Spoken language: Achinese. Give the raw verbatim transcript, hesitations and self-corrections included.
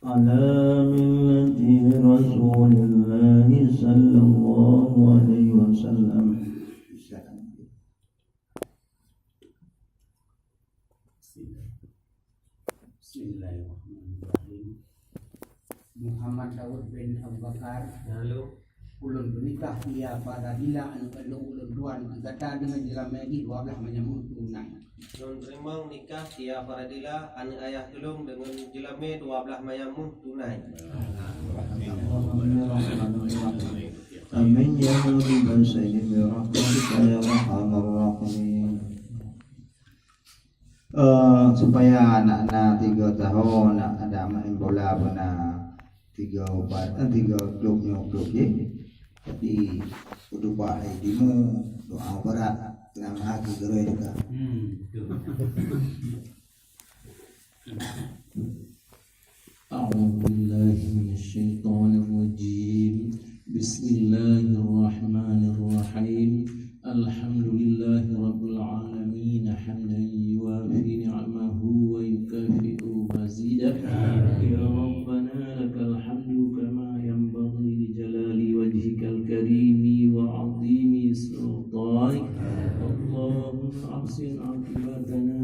Ala millati Rasulillah sallallahu alaihi wasallam. Bismillahirrahmanirrahim. Muhammad Daud bin Abu Bakar. Lalu, ulôn meunikah Tia Faradila aneuk kandông ulôn tuan keu gata deungon jeulamé jih dua blaih manyam muh tunai. Lôn teurimong nikah Tia Faradila aneuk ayah tulông deungon jeulamé dua blaih manyam muh tunai. Amin ya Rabbi. Amin ya Rabbi. Bismillahirrahmanirrahim. Eh, supaya aneuk na tiga tahun, aneuk na main bola pun na tiga ubat, eh, tiga klub nyoe klub jih. Jadi, kudu bah hai dimu, doa berat, nama hati gerai juga. Hmm, betul. أعوذ بالله من الشيطان الرجيم. بسم الله الرحمن الرحيم. الحمد لله رب العالمين حمدا يوافي نعمه ويكافئ مزيده. يا ربنا لك الحمد كما ينبغي لجلال وجهك الكريم وعظيم سلطانك. اللهم أحسن عاقبتنا